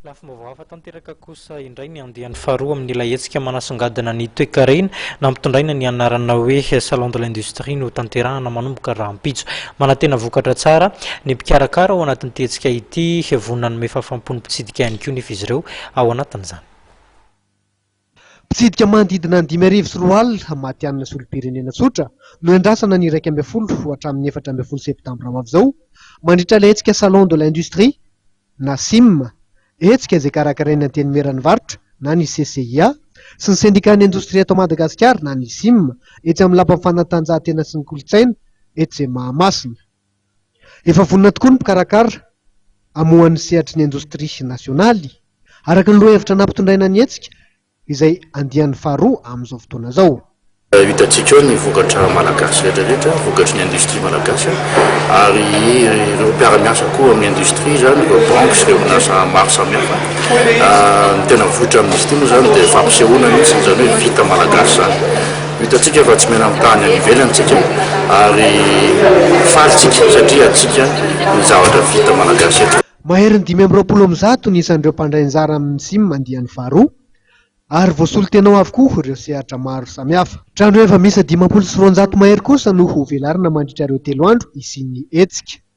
Lafim-baovao hafa tanteraka kosa indray ny andiany faharoa amin'ilay hetsika manasongadina ny toekarena nampitondraina ny anarana hoe Salon de l'industrie no tanterahana manomboka rahampitso. Manantena vokatra tsara ny mpikarakara ao anatin'ity hetsika ity, vonona hanome fahafaham-po ny mpitsidika ihany koa nefa izy ireo ao anatin'izany. Mpitsidika manodidina ny 2005 matihanina sy olom-pirenena tsotra no iandrasana ny 11 hatramin'ny 14 septambra ho avy izao mandritra ilay hetsika Salon de l'industrie na SIM, hetsika izay karakarain'ny Antenimieran'ny varotra na ny CCIA sy ny sendikan'ny indostria eto Madagasikara na ny SIM etsy amin'ny lapan'ny fanatanjahantena sy ny kolontsaina etsy Mahamasina. Efa vonona tokoa ny mpikarakara hamoha ny sehatry ny indostria nasionaly, araka ny lohahevitra nampitondraina ny hetsika izay andiany faharoa amin'izao fotoana izao. Hitantsika eo ny vokatra malagasy rehetrarehetra, vokatry ny indostria malagasy ary ireo mpiara-miasa koa amin'ny indostria izany, ireo banky sy ireo orinasa maro samihafa. Ny tena vohitra amin'izy ity moa izany dia fampisehoana mihitsy izany hoe vita malagasy izany. Hitantsika fa tsy mena-mitaha ny any ivelany isika ary faly isika satria antsika ny zavatra vita malagasy eto. Maherin'ny 125 ny isan'ireo mpandray anjara amin'ny SIM andiany faharoa ary voasolo tena ao avokoa ireo sehatra maro samihafa. Trano efa miisa 250 mahery kosa no ho velarina mandritra ireo 3 andro hisian'ny hetsika.